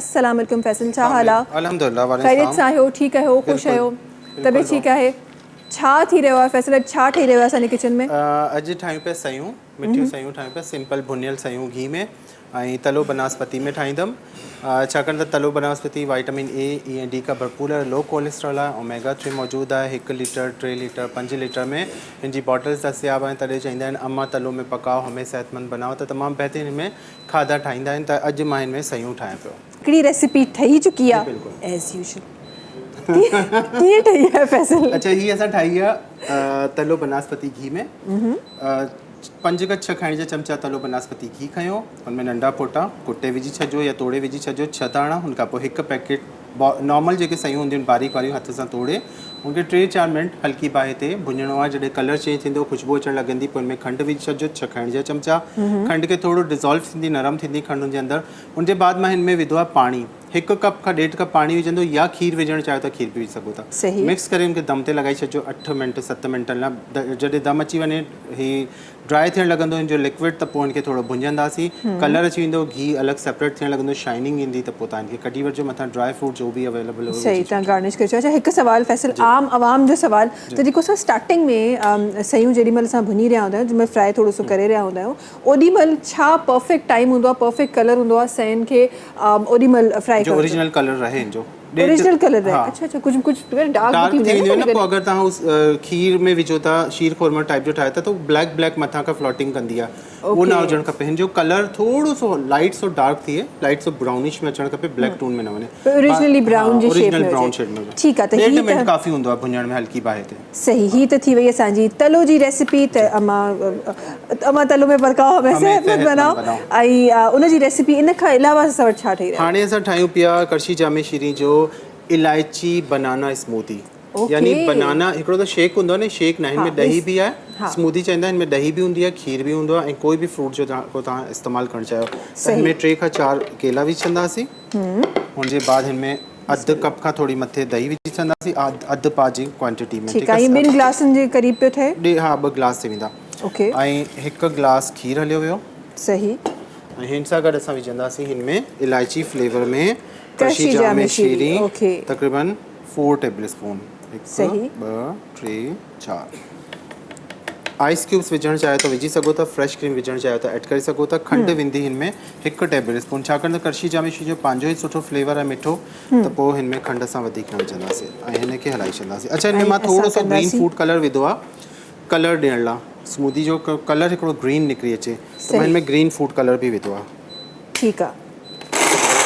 السلام عليڪم فيصل ڇا حال آ الحمدلله وعليڪم خيريت سان آهيو ٺيڪ آهيو خوش آهيو طبيعت ٺيڪ آهي ڇا ٿي رهيو آهي فيصل اڄ ڇا ٺهي رهيو آهي اسان جي ڪچن ۾؟ اڄ ٺاهيون پيا سيون مٺيون سيون ٺاهيون پيا سمپل ڀنيل سيون گهي ۾ ۽ تلو بناسپتي ۾ ٺاهيندم ڇاڪاڻ ته تلو بناسپتي وائٽامن اي اي ۽ ڊي کان ڀرپور آهي لو ڪوليسٽرول آهي اوميگا ٿري موجود آهي هڪ ليٽر ٽي ليٽر پنج ليٽر ۾ هن جي باٽلز دستياب آهن تڏهن چئيندا آهن اما تلو ۾ پڪائو همين صحت مند بنائو ته تمام بهترين هن ۾ کاڌا ٺاهيندا آهن ته اڄ مان هن ۾ سيون ٺاهيان پيو. هڪڙي ريسيپي ٺهي چڪي آ ايز يوزل ڪيئن ٺهي آ فيصل؟ اڇا هي اسان ٺاهي آ تلو بناسپتي گهي ۾ پنج کان ڇهه کائڻ جا چمچا تلو بناسپتي گهي کنيو ان ۾ ننڍا ڦوٽا ڪٽي وجهي ڇڏجو يا توڙي وجهي ڇڏجو ڇهه داڻا ان کان پوء هڪ پيڪيٽ نارمل جيڪي سيون هونديون آهن باريڪ واريون هٿ سان توڙي ان کي ٽي چار منٽ هلڪي باهه تي ڀڃڻو آهي جڏهن ڪلر چينج ٿيندو خوشبو اچڻ لڳندي پوء ان ۾ کنڊ وجهي ڇڏجو ڇهه کائڻ جا چمچا کنڊ کي ٿورو ڊزالو ٿيندي نرم ٿيندي کنڊ ان جي اندر ان جي بعد مان هن ۾ وڌو آهي پاڻي هڪ ڪپ کان ڏيڍ ڪپ پاڻي وجهندو يا کير وجهڻ چاهيو ته کير به وجهي سگهو ٿا مڪس ڪري ان کي دم تي لڳائي ڇڏجو اٺ منٽ ست منٽن لاء جڏهن دم اچي وڃي هي ڊرائي ٿيڻ لڳندو هن جو لڪوڊ ته پوء هن کي ٿورو ڀڃنداسين ڪلر اچي ويندو گهي الڳ سيپريٽ ٿيڻ لڳندو شائننگ ايندي ته پوء توهان هن کي ڪڍي وٺجو مٿان ڊرائي فروٽ جو به اويليبل هجي صحيح توهان گارنش ڪري ڇڏيو اڇا هڪ سوال فيصل عام عوام جو سوال ته جيڪو اسان اسٽارٽنگ ۾ سيون جيڏي مهل اسان ڀڃي رهيا هوندا آهيون جنهن مهل فرائي ٿورو سو ڪري رهيا هوندا آهيون اوڏي مهل ڇا پرفيڪٽ ٽائيم هوندو آهي پرفيڪٽ ڪلر هوندو آهي سين کي اوڏي مهل فرائي جو اوريجنل ڪلر رهي هن جو اوريجنل ڪلر رهي اڇا اڇا ڪجهه ڪجهه ڊارڪ ٿي ويندو نه پوء اگر توهان کير ۾ وجهو ٿا شير خورما ٽائپ جو ٺاهيو ٿا ته بليڪ بليڪ مٿان کان فلوٽنگ ڪندي آهي اهو نه هجڻ کپي هن جو ڪلر ٿورو سو لائٽ سو ڊارڪ ٿئي لائٽ سو برائونش ۾ اچڻ کپي بليڪ ٽون ۾ نه وڃي اوريجنلي برائون جي شيپ ۾ هجي ٺيڪ آهي ته هي ته منٽ ڪافي هوندو آهي ڀڃڻ ۾ هلڪي باهه تي صحيح هي ته ٿي وئي اسان جي تلو جي ريسيپي ته اما اما تلو ۾ پرڪاؤ همين صحت مند بناؤ ۽ ان جي ريسيپي ان کان علاوه اسان وٽ ڇا ٺهي رهيو هاڻي اسان ٺاهيون پيا ڪرشي جامي شيرين جو الائچي بنانا اسمودي يعني بنانا هڪڙو ته شيڪ هوندو آهي نه شيڪ نه هن ۾ ڏهي به آهي اسمودي چوندا آهن هن ۾ ڏهي به هوندي آهي کير به هوندو آهي ۽ ڪوئي به فروٽ جو توهان استعمال ڪرڻ چاهيو ته هن ۾ ٽي کان چار ڪيلا وجهنداسين ان جي بعد هن ۾ اڌ ڪپ کان ٿوري مٿي دهي وجهي ڇڏنداسين اڌ پاء جي ڪوانٽيٽي ۾ ٺيڪ آهي ٻن گلاسن جي قريب پيو ٺهي ڏي ها ٻه گلاس ٿي ويندا اوڪي ۽ هڪ گلاس کير هليو ويو صحيح ۽ هن سان گڏ اسان وجهنداسين هن ۾ الائچي فليور ۾ ڪشي جامي شيرين اوڪي تقريبن 4 ٽيبل اسپون 1 2 3 4 آئس ڪيوبس وجهڻ چاهيو ته وجهي سگهو ٿا فريش ڪريم وجهڻ چاهيو ته ايڊ ڪري سگهو ٿا کنڊ ويندي هن ۾ هڪ ٽيبل اسپون ڇاڪاڻ ته ڪرشي جاميشي جو پنهنجو ئي سٺو فليور آهي مٺو ته پوء هن ۾ کنڊ اسان وڌيڪ نه وجهنداسين ۽ هن کي هلائي ڇڏنداسين اڇا هن ۾ مان ٿورو سو گرين فوڊ ڪلر وڌو آهي ڪلر ڏيڻ لاء اسمودي جو ڪلر هڪڙو گرين نڪري اچي ته مان هن ۾ گرين فوڊ ڪلر به وڌو آهي ٺيڪ آ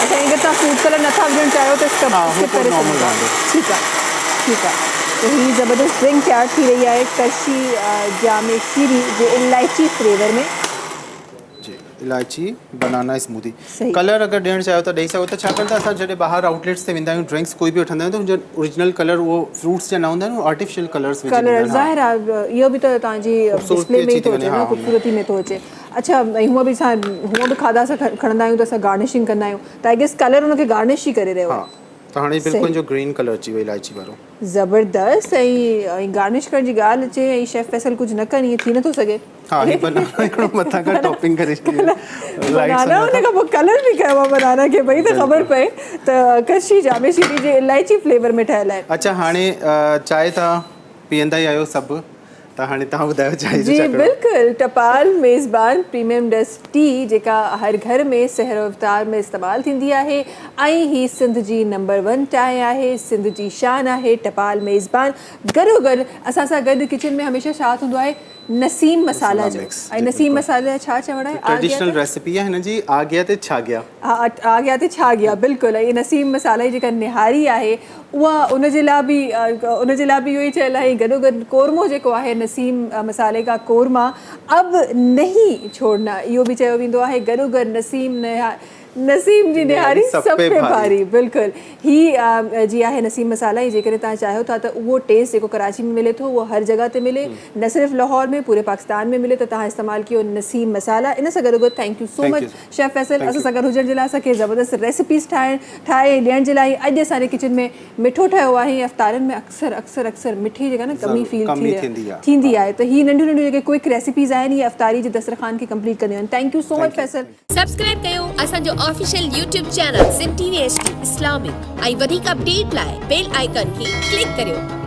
اڇا اگر توهان فوڊ ڪلر نٿا وجهڻ چاهيو ته اسڪپ اسڪپ ڪري سگهو ٿا ٺيڪ آ ٺيڪ آ ته هي زبردست ڊرنڪ تيار ٿي رهي آهي ڪرشي جام شيري جي الائچي فليور ۾ جي الائچي بنانا اسمودي ڪلر اگر ڏيڻ چاهيو ته ڏئي سگهو ٿا ڇاڪاڻ ته اسان جڏهن ٻاهر آئوٽليٽس تي ويندا آهيون ڊرنڪس ڪوئي به وٺندا آهيون ته ان جو اوريجنل ڪلر اهو فروٽس جا نه هوندا آهن آرٽيفيشل ڪلرس وجهي ڪلر ظاهر آهي اهو به ته توهان جي ڊسپلي ۾ ئي ٿو اچي نه خوبصورتي ۾ ٿو اچي اڇا ۽ هونء به اسان هونء به کاڌا اسان کڻندا آهيون ته اسان گارنشنگ ڪندا آهيون ته I guess colour ان کي گارنش ئي ڪري رهيو آهي. ها ته هاڻي بلڪل جو گرين ڪلر اچي ويو الائچي وارو. زبردست ۽ ۽ گارنش ڪرڻ جي ڳالهه اچي ۽ شيف فيصل ڪجهه نه ڪن ائين ٿي نٿو سگهي. ها هي بنانا هڪڙو مٿان کان ٽاپنگ ڪري ڇڏي آهي لائٽس بنانا ان کان پوء ڪلر به ڪيو آهي بنانا کي ڀئي ته خبر پئي ته ڪشي جامي شيري جي الائچي فليور ۾ ٺهيل آهي. اڇا هاڻي چانهه ته پيئندا ئي آهيو سڀ ته هاڻي توهان ٻڌايو چانهه جو جي ڇا ڪرڻو؟ بلڪل ٽپال ميزبان پريميم ڊسٽ ٽي جيڪا هر گهر ۾ سحر و افطار ۾ استعمال ٿيندي آهي ۽ هي سنڌ جي نمبر ون چانهه آهي سنڌ جي شان آهي ٽپال ميزبان گڏوگڏ اسان سان گڏ ڪچن ۾ هميشه ساٿ هوندو آهي نسيم مسالا جو ۽ نسيم مسالي جا ڇا چوڻ آهي ٽريڊيشنل ريسيپي آهي هن جي آ گيا تي ڇا گيا. ها آ گيا تي ڇا گيا بلڪل ۽ نسيم مسالا جي جيڪا نهاري آهي اها ان جي لاء به ان جي لاء به اهو ئي چيل آهي گڏو گڏ قورمو جيڪو آهي نسيم مسالي کا قورما اب نهين ڇوڙنا اهو به چيو ويندو آهي گڏو گڏ نسيم نسيم جي نهاري سب پي ڀاري بلڪل هي جي آهي نسيم مسالا ۽ جيڪڏهن توهان چاهيو ٿا ته اهو ٽيسٽ جيڪو ڪراچي ۾ ملي ٿو اهو هر جڳهه تي ملي نه صرف لاهور ۾ پوري پاڪستان ۾ ملي ته توهان استعمال ڪيو نسيم مسالا ان سان گڏوگڏ thank you so much chef Faisal اسان سان گڏ هجڻ جي لاء اسان کي زبردست ريسيپيز ٺاهڻ ٺاهي ۽ ڏيڻ جي لاء اڄ اسان جي ڪچن ۾ مٺو ٺهيو آهي ۽ افطارين ۾ اڪثر اڪثر اڪثر مٺي جيڪا نه ڪمي فيل ٿيندي آهي ته هي ننڍيون ننڍيون جيڪي ڪوئڪ ريسيپيز آهن اهي افطاري جي دسترخوان کي ڪمپليٽ ڪنديون آهن thank you so much Faisal. Subscribe ڪيو اسان جو Official YouTube channel Sindh T V H D Islamic ۽ وڌيڪ اپڊيٽ لاء بيل آئيڪان کي ڪلڪ ڪريو.